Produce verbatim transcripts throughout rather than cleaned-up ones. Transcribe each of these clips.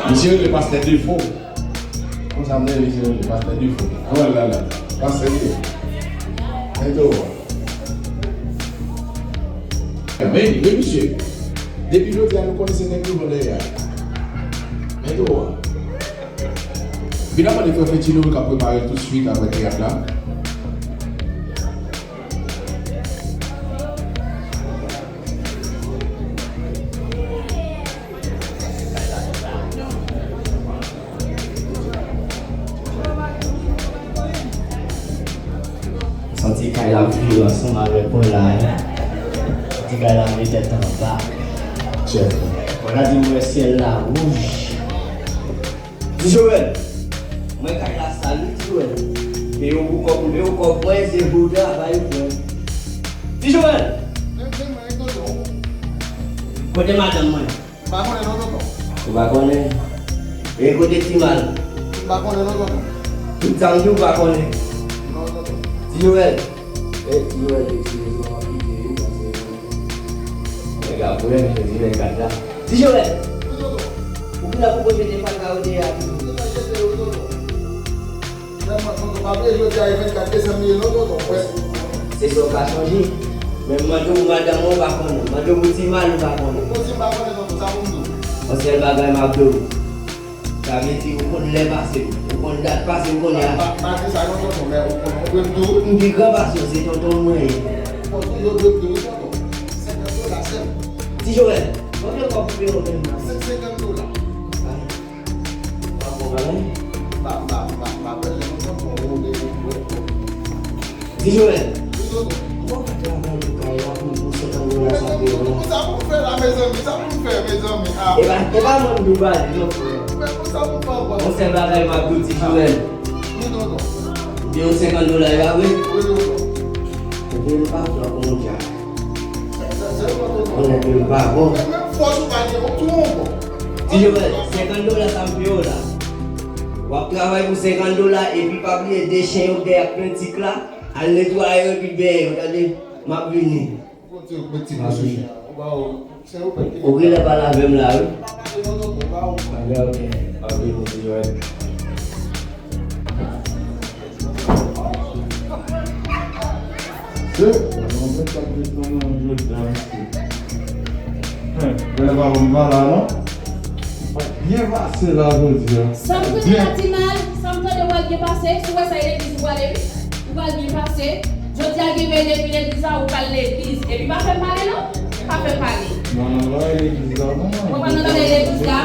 Misye rele pastè Defo. Konsa m rele misye rele pastè Defo. Anwèl la la. Pastè Defo. Men tou. Men, men misye. Depi jodi a nou konnen se nèg nou vòlè a. Men tou. Vin ap mande frè Fetino k ap prepare l tout swit apre teyat la. Santi kay la ap vire ansanm avèk mwen la, hein. Santi kay la met tèt anba. Chèf. Mwen ka di mwen syèl la wouj. Ti Joel, mwen kay la sal wi, Ti Joel. Peye w pou kòb, peye w kòb mwen, se pou travay ou fè. Ti Joel! Kote madanm mwen? M pa konnen non, tonton. Ou pa konnen? E kote Ti Mal? M pa konnen non, tonton. Tout sa m di ou pa konnen? Non, tonton. Ti Joel! E, Ti Joel te tire zon an pike wi, paske nèg ap wè, yo di nèg gad la. Ti Joel! Wi, tonton. Ou ki la pou pote te fatra yo deyò a toujou? Tonton, jete yo, tonton. Sèlman, tonton, pa bliye jodi a e vennkat desanm li ye non, tonton. Wè. Se sa w ka chanje. Men m mande w pou madanm mwen, ou pa konnen. M mande w pou Ti Mal, ou pa konnen. Bon, si m pa konnen, tonton, sa pou m di w? Yon sèl bagay m ap di w. Sa vle di ou konn lè pase m, ou konn dat pase m kounye a. Pa, pa, pa di sa non, tonton, men ou konn, ou dwe m di w. M pi gran pase w, se tonton mwen ye. Bon, toujou dwe m di w, tonton. Senkant dola sèl. Ti Joel, konbyen kòb ou peye w menm nan? Senk, senkant dola. Ay. Pa bon bagay. Pa, pa, pa, pa pèlen non, tonton, ou de, ou de. Ti Joel, ou pa ka travay pou kay la pou, pou senkant dola sa pou yo la? Sa pou fè la, mezanmi, sa pou fè, mezanmi. Ah. E pa, e pa mwen m dwe pale non, frè. Men pou sa pou fè ankò? Yon sèl bagay m ap di w, Ti Joel. Wi, tonton. Gen yon senkant dola, e pa vre? Wi, tonton. Ebyen, m pa fè w konn dja. Konnen ke m pa bon. Ti Joel, senkant dola sa m peye w la. W ap travay pou senkant dola, epi pa bliye dechen yo k dèyè ak plentik la, al netwaye yo epi benyen yo, tande? M ap vini. M ap vini. Ou genlè pale avè m la, wi. Ok, ok. M ap vini, Ti Joel. Se, mwen menm k ap desann nan jodi a, mesye. Lè pa konn pa la, non? Byen pase la jodi a. Sa m tande la, Ti Mal, sa m tande w pral byen pase. Si w wè sa e legliz ou prale, wi. Ou pral byen pase. Jodi a gen vèy depi legliz la, ou pral legliz. Epi pa fè m pale, non. Pa fè m pale. Mwen nan vèy legliz la, non. Mwen pral nan vèy legliz la.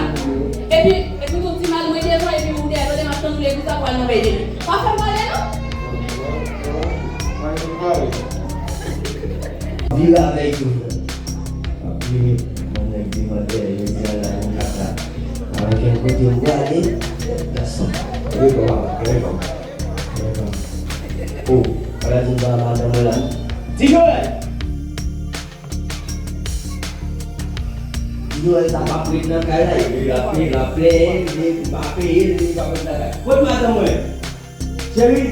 Epi, epi tou Ti Mal, mwen devan, epi ou dèyè, tande m ap tann ou legliz la, pral nan vèy legliz. Pa fè m pale non. Vire avèk yo. Ap vire. Mwen nèg devan dèyè, yo di ala yon kaka. Pa gen kenn kote m prale. Gason. Reponn, reponn. Reponn. O, ala di m ba madanm mwen la. Ti Joel! Ti Joel sa p ap ret nan kay la, epi l ap, l ap plenyen, li pa peye, li pa ret nan kay. Kot madanm mwen? Cheri.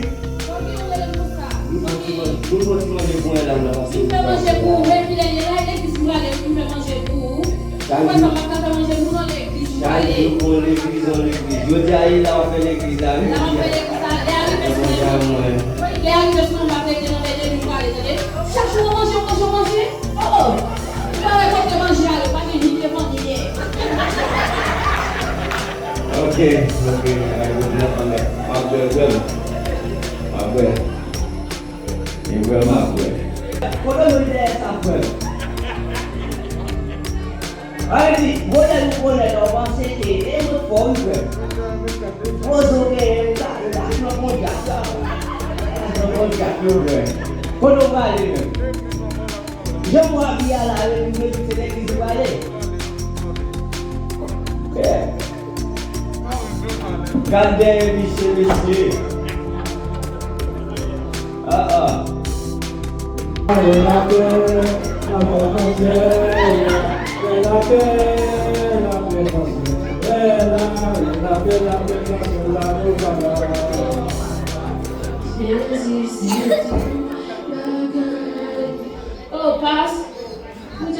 Poukisa w rele m konsa? Vin fè ti manje, vin fè ti manje pou mwen la, m nan pase. Vin fè manje pou ou, men pi lè ye la, legliz m prale, vin fè manje pou ou. Ou wè sa m pa ka fè manje pou non legliz m prale. Chak jou pou legliz, yon legliz. Jodi a, e la w ap fè legliz la, wi. La m ap fè legliz la, lè a rive sou mwen. Lè a rive sou mwen, m ap rete nan vèy de mi m prale, tande. Chak jou w manje, w manje, w manje. Oh, oh. Ou pa wè kote manje a ye, ou pa gen ni devan ni dèyè. Ok, ok, ay, jodi a, m ap bwè, frè m. M ap bwè. E vrèman vrè. Kote nou dèyè sa, frè m? Ayiti, bonè nou bonè la, w panse ke e mwen fò, wi, frè m. Poze w genyen, ou ta, ou ta flank on djab la. Ou ta flank on djab, wi, frè m. Kote w prale, menm? Jan w abiye a la, yo di se legliz ou prale. Yeah. Gad dèyè misye, mesye. Ah, ah. Oh, pas.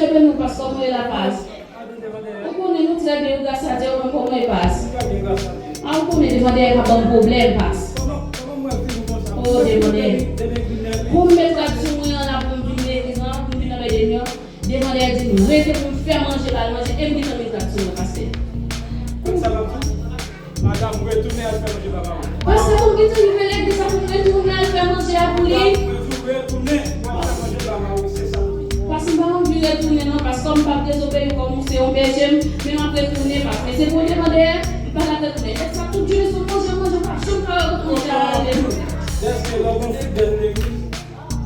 Kenbe nou, pas, kòman ye la, pas? Ou konnen nou trè byen, gras a Dye, ou menm kòman ye, pas? A, ou konnen devan dèyè pa ban m pwoblèm, pas. O, devan dèyè. Pou m met rad sou mwen an la, pou m vin legliz lan, pou m vin nan mèt de mi an, devan dèyè di m rete pou m fè manje, ba l manje, e m gentan met rad sou mwen, pastè. Madanm, retounen al fè manje ba maman. Pastè, pou m gentan rive legliz la, pou m retounen al fè manje a pou li. Retounen al fè manje ba maman, se sa. Pastè, m pa anvi retounen non, pastè, m p ap dezobeyi w kòm ou se yon bèje m, men m ap retounen, pastè. Men se pou devan dèyè, m pa t ap retounen. Nèg sa tout jounen sou manje, manje, m pa janm ka wè manje a ale non. Dèske lè w gon fidèl legliz,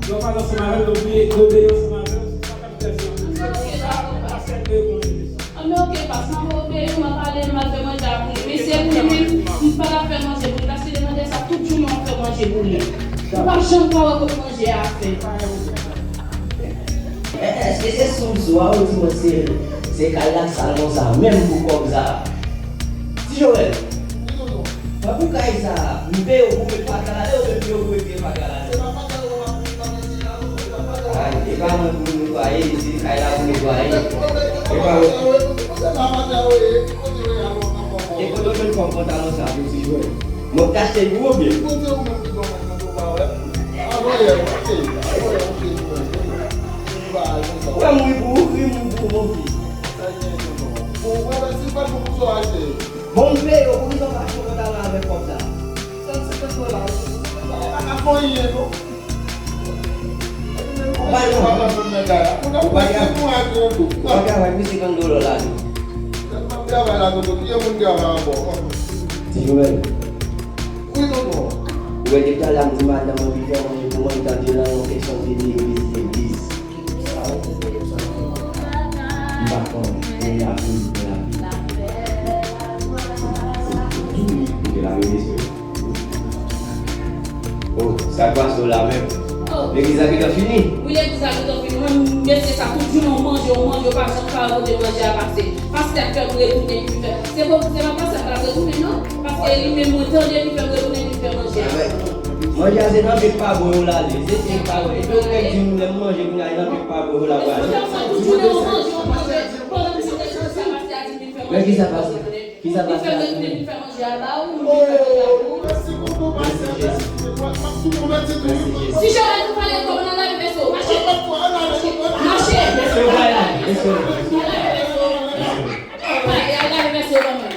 lè w pale ansanm avè l, lè w obeyi ansanm avè l, se sa k ap fè sa. Se pou sa, pastè te bon. Anben, oke, pas, m ap obeyi w, m ap ale, m al fè manje a pou li. Men se pou li menm, m pa t ap fè manje pou li, paske devan dèyè sa, tout jounen w ap fè manje pou li. Ou p ap janm ka wè kot manje a ap fèt. Èske se sou mswa ou di mwen se, se kay la k sal konsa, menm pou kòb sa? Ti Joel, mwen pou kay sa, m peye w pou met fatra la, e ou menm peye w pou met vye fatra la? Ay, e pa mwen pou netwaye, se kay la pou netwaye. E pa mwen. E kote w jwenn fòm pantalon sa pou ti jwè? Mwen k achte l pou ou byen? Ou wè m ri pou ou, ri m ri pou ou, mon fi. Bon, m peye w, poukisa w pa achte yon pantalon avèk kòb sa? San senkant dola, ou pa ka fè anyen, non. Ou pa travay, ou pa travay pou senkant dola la tou. Ti Joel. Ou wè depi talè a m di madanm mwen vin fè manje pou mwen, m tande nan yon kesyon de legliz, legliz. M pa konn, men lavi, men lavi. Kote lavi, mesye? Oh, sa k pase w la menm? Oh. Legliz la gentan fini? Wi, legliz la gentan fini. Mwen, mesye sa, tout jounen w manje, w manje, w pa janm ka wè kote manje a pase. Pastè ap fè m retounen vin fè. Se bon, se pa pastè k ap retounen, non. Paske li menm, mwen tande li fè m retounen vin fè manje a. Manje a se nan bèk pa bwè w l ale. Se bèk pa bwè. Epi ou menm di m lè m manje kounye a, e nan bèk pa bwè w l ap ale. Tout jounen w manje, w manje. Pandan m di w sa, pastè a di m vin fè manje. Men ki sa pase? Ki sa pase? Li fè m retounen vin fè manje a ba ou, m vin fè manje a pou ou. Mèsi Jezi. Mèsi Jezi. Si Joel nou pale kòb nan lave vèso, mache. Mache. Mesye, w pale la, mesye. Al lave vèso ban mwen.